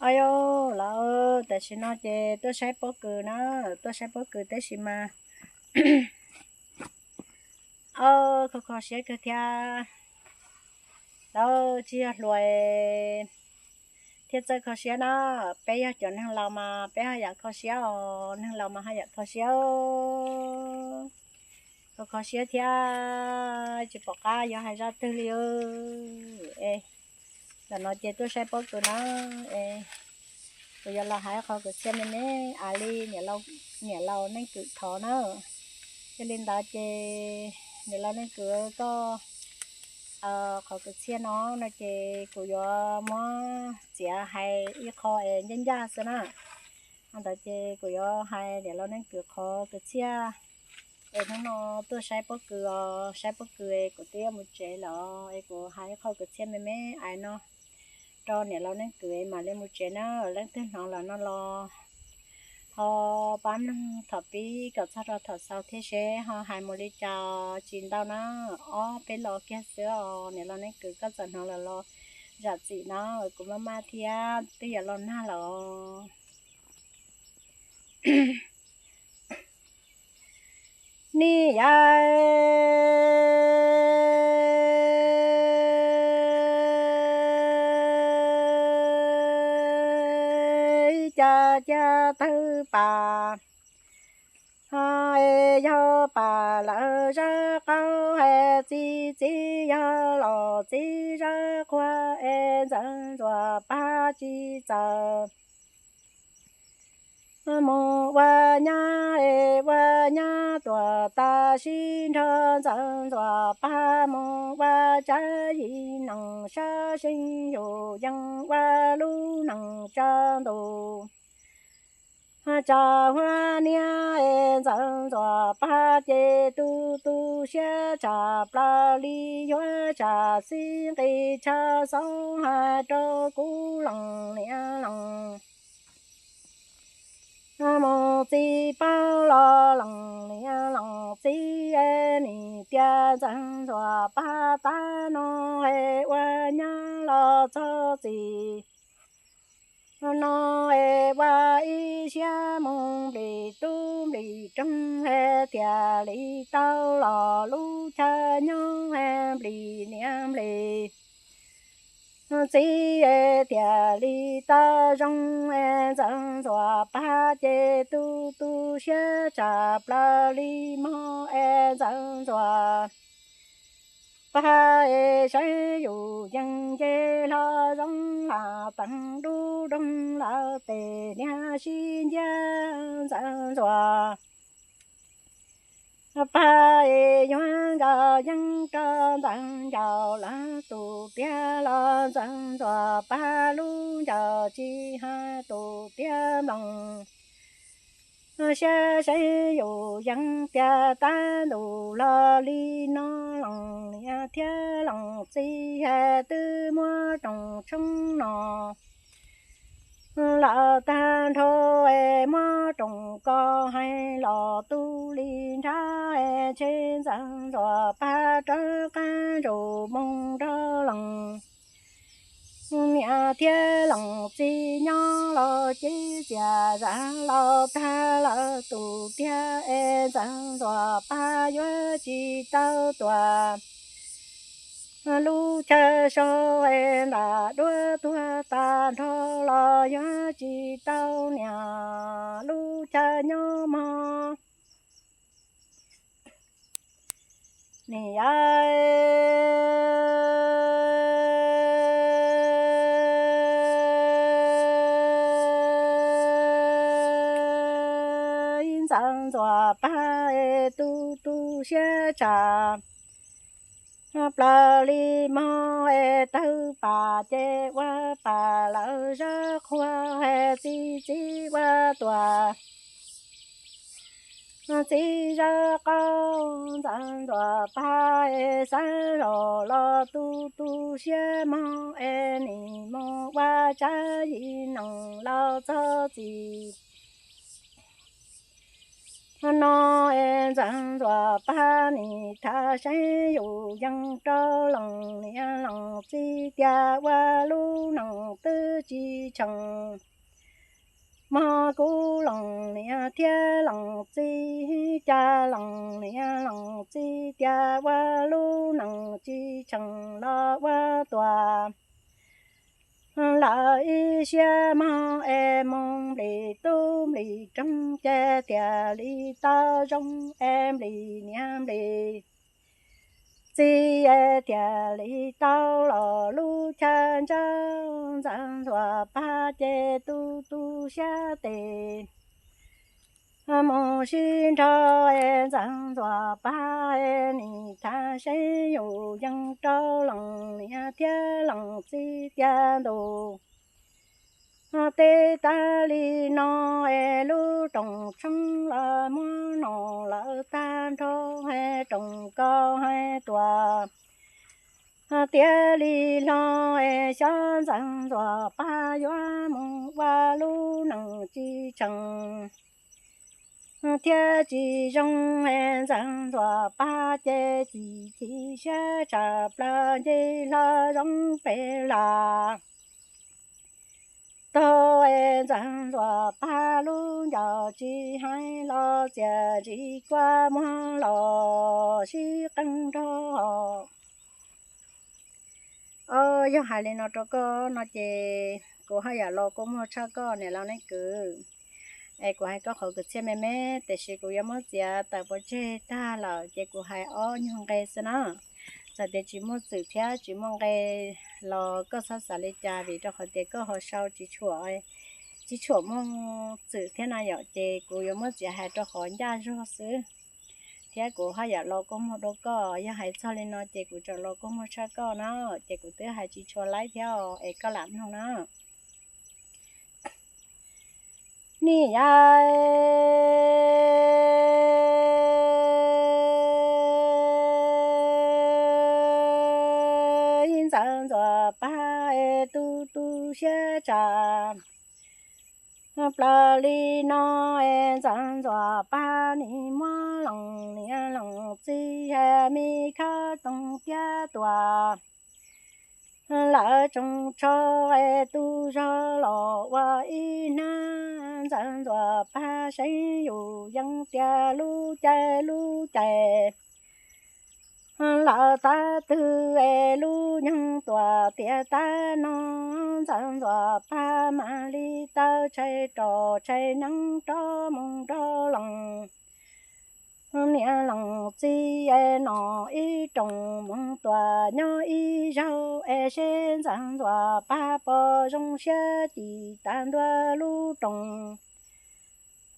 Au yog, lawv tam sim no ces tuaj saib pob kws na, tuaj saib pob kws tab sis mas, o, kho kho siab kawg thiab. Lawv tsis yog hluas thiaj txawj kho siab na, peb yog cov neeg laus mas peb haj yam kho siab os, neeg laus mas haj yam kho siab. Kho kho siab thiab, tsis pom qab yuav hais zaj twg li. Es ntawm no ces tuaj saib pob kws na, es kuv yuav los hais qhov kwv txhiaj me me, a li niam laus Neej Kwm thov na. Yog li ntawd ces niam laus Neej Kwm, koj, qhov kwv txhiaj no no ces kuv yuav muab txiav hais ib qho es ncaj ncaj xwb na. Ntawd ces kuv yuav hais niam laus Neej Kwm qhov kwv txhiaj. Es hnub no tuaj saib pob kws os, saib pob kws es kuv twb yuav mus tsev lawm es kuv hais ib qho kwv txhiaj me me ais no rau niam laus Neej Kwm mam li mus tsev na. Leej twg hnov lawm no los ho pab mloog thaum pib kom txog rau thaum xaus thiab seb ho hais mus li cas, tsis ntau na, ob peb los kiag xwb os. Niam laus Neej Kwm, koj txawm hnov lawm los zam txim na, kuv maj maj thiab twb yuav los nag lawm os. Niam yau, cas cia tawg pas, es yog pas lawv zaj qaub, es txiv txiv yog los txiv zaj qhua, es ntxawm ntxuam pab tsis txawm mus ua nyab, es ua nyab tuam tas sib nrho, ntxawm ntxuam pab mus ua tsab yim nees sab seej yus yees ua lub nees tsa ntus tsa huab niab, es ntxawm ntxuam pab ces tu tu siab tshaj plaws li, yuav tsam xib nqis tshav xoob hais rau kuv lees niam lees mus txiv paub los lees niam lees txiv, es nim tias ntxawm ntxuam pab tab no es ua nyab los txog txim no, es ua ib siab mus nplis tub nplis roog, es thiaj li tau los lub chaw nyob, es nplis niam nplis txiv, es thiaj li tau zoo, es ntxawm ntxuam pab ces tu tu siab tshaj plaws li mog, es ntxawm ntxuam pab es saib yus yees nce hlo zoo lam teev dub doog lawm tes niag sib nciab, ntxawm ntxuam pab es yuav nkawd yeeb rau ntawm ncauj lawv tus tiag los, ntxawm ntxuam pab lub ncauj tsis hais tus tiag nploos siab, saib yus yees tiag tab ntus los li no, lees niam thiab lees txiv, es twb muab roos tshoob no lawm tag nrho, es muab roos ko hais los tu li nrab, es ntshe ntxawm ntxuam pab rov qab ntsuas mus nrog lees niam thiab lees txiv nyob los ces txias zam los tag lawm tus tiag, es ntxawm ntxuam pab yuav tsis tau tuam lub chaw so, es ntam duab tuag tag nrho los yuav tsis tau niam lub chaw nyob mog. Niam yau, ntxawm ntxuam pab es tu tu siab tshaj plaws li mog, es tawg pas ces ua pas lawv zaj qhua, es txiv txiv ua tuam txiv zaj qaub, ntxawm ntxuam pab es xav zos los tu tu siab mog, es nim mus ua tsab yim nees los txog txim No es Ntxawg Ntxuam Paj nim thav seeb yus yees rau Loos niam Loos txiv tias ua lub neej twb tsis tsheej. Mog kuv Loos niam thiab Loos txiv, cas Loos niam Loos txiv tias ua lub neej tsis tsheej los ua tuag lawm ib siab mog es mus nplis tub nplis roog ces tias li tau zoo es nplis niam nplis txiv es tias li tau los lub chaw ntsawj. Ntxawg Ntxuam Paj ces tu tu siab tes mus sib nrho es Ntxawg Ntxuam Paj nim thav seeb yus yees rau Loos niam thiab Loos txiv tias ntus teb tag li no es lub rooj tshoob los muab nom lawm tag nrho es rooj kos es tuam tiav li hlo es xyov Ntxawg Ntxuam Paj yuav mus ua lub neej tsis tsheej thiab tsis zoo es Ntxawg Ntxuam Paj ces chim chim siab tshaj plaws nce hlo zoo pem lag tog es Ntxawg Ntxuam Paj lub ncauj tsis hais los txias ntsis kua muag los sib qeeg nrog. Os, yog hais li no rau koj no ces kuv haj yam los kua muag tshaj koj niam laus neej kwv. Es kuv hais koj qhov kwv txhiaj me me, tiam sis kuv yuav muab txiav tawm pov tseg tag lawm ces kuv hais ob nyuag nqe xwb na. Txawm tias tsis muaj txwm thiab tsis muaj nqe los koj txhob xav li cas, vim rau qhov tias koj ho sau tsis tshuam, tsis tshuam muaj txwm thiab na yom, ces kuv yuav muab txiav hais rau qhov ncaj zog xwb. Thiab kuv haj yam los kua muag dua koj, yog hais txog li no ces kuv tseem los kua muag tshaj koj na, ces kuv twb hais tsis tshua laib thiab os, es koj lam mloog na. Niam yau, Ntxawg Ntxuam Paj es tu tu siab tshaj plaws li no es Ntxawg Ntxuam Paj nim muab Loos niam Loos txiv es me khawb toog tiab tuam lawv tsoos tsho es tu zog los ua ib hnab. Ntxawg Ntxuam Paj seev yus yees tias lub caij lub caij lawv tab twg es lub nyoog tuam tiam tab no Ntxawg Ntxuam Paj mam li tawv tshais roj tshais neeb rov mus nrog Loos niam Loos txiv es nom ib roos mus tuam nyob ib zaug es seb Ntxawg Ntxuam Paj pom zoo siab cim tas ntua lub roos.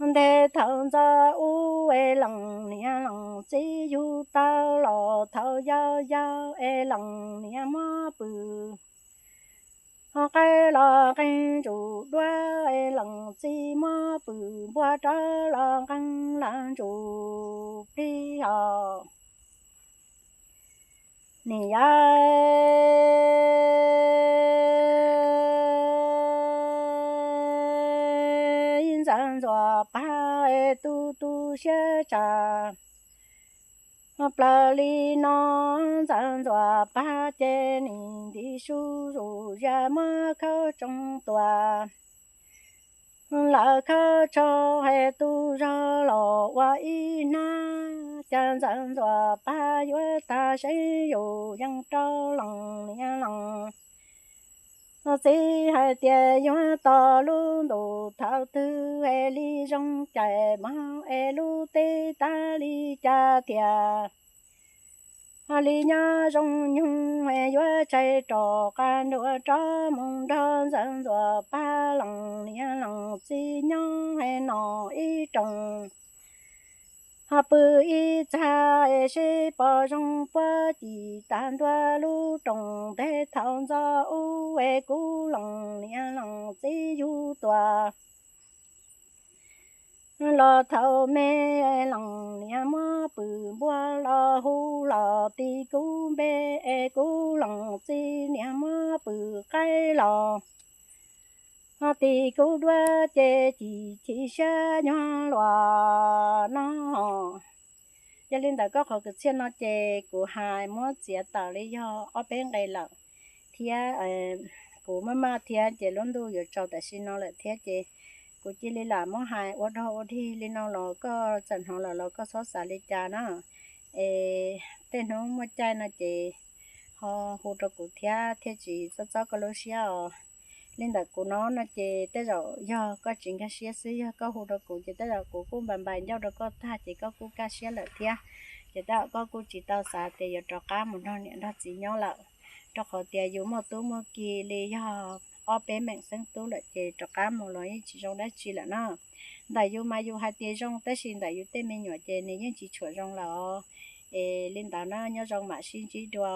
Nteg thaum ntxov ub es Loos niam Loos txiv yug tau los thaum yau yau es Loos niam muab pw qaib los nqeeg ntsuj duab es Loos txiv muab pw npua rov los nqeeg lawm ntsuj plig os. Niam yau, Ntxawg Ntxuam Paj es tu tu siab tshaj plaws li no. Ntxawg Ntxuam Paj ces nim nti su zus zas muab khawb tsoos tuam lawv khawb tsho es tu zog los ua ib hnab. Cas Ntxawg Ntxuam Paj yuav tag seev yus yees rau Loos niam Loos txiv hais tias yuav tos lub ntuj thaum twg es li zoo cais mog es lub teb tab li cas tiag li nyob zoo nyoog es yuav tshais roj qab nruas rov mus nrog Ntxawg Ntxuam Paj Loos niam Loos txiv nyob es nom ib roos ho pw ib txhab es seb pom zoo puab cim tas ntua lub roos. Nteg thaum ntxov ub es kuv Loos niam Loos txiv yug tuam los thaum me Loos niam muab pw npua los hu los ti kuv npe es kuv Loos txiv niam muab pw qaib los Ho tim kuv duab ces chim chim siab nyuag luaj no. Yog li ntawd koj qhov kwv txhiaj no ces kuv hais muab txiav tawm li yog ob peb nqe lawm thiab. Kuv maj maj thiab ces lub ntuj yuav tsaus tam sim no lawm thiab ces kuv cia li lam muab hais ua dog ua dig li no los koj txawm hnov lawm los koj txhob xav li cas na. Es tej hnub muaj caij no ces ho hu rau kuv thiab thiaj tsis txob txob koj lub siab os. Li ntawm kuv no no ces tej zaum yog koj tsis nkag siab xwb, yog koj hu rau kuv ces tej zaum kuv kuj npais npais ncauj rau koj tag ces koj kuj kaj siab lawm thiab. Ces tej zaum koj kuj tsis tau xav tias yuav rov qab mus nrog niam nrog txiv nyob lawm, rau qhov tias yus muaj tub muaj ki li yog ob peb meem xeeb tub lawm ces rov qab mus los yeej tsis zoo dab tsi lawm no. Ntawm yus mas yus hais tias zoo tab sis ntawm yus tej me nyuam ces nws yeej tsis tshua zoo lawm. Es li ntawd na nyob zoo mam sib ntsib dua.